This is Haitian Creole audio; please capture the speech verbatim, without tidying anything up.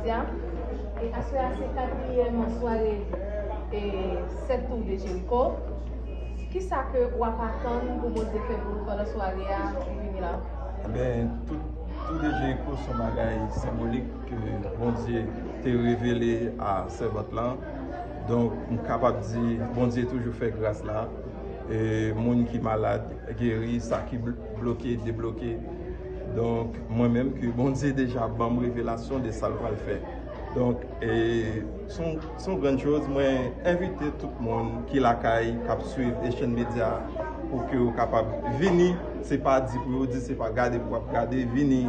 Aswè a se katriyèm sware e sèt tou de Jeriko. Kisa ke w ap atann pou Bondye fè pou ou pandan sware a ki vini la? Ebyen, tout tou de Jeriko se yon bagay senbolik ke Bondye te revele a sèvant lan. Donk, m kapab di Bondye toujou fè gras la. E moun ki malad geri, sa ki bl- bloke debloke. Donk, mwen menm ke Bondye deja ban m revelasyon de sa l pral fè. Donk, e se yon- se yon grann choz. Mwen envite tout moun ki lakay, k ap swiv Echann Medya, pou ke w kapab vini. Se pa di pou yo di, se pa gade pou w ap gade, vini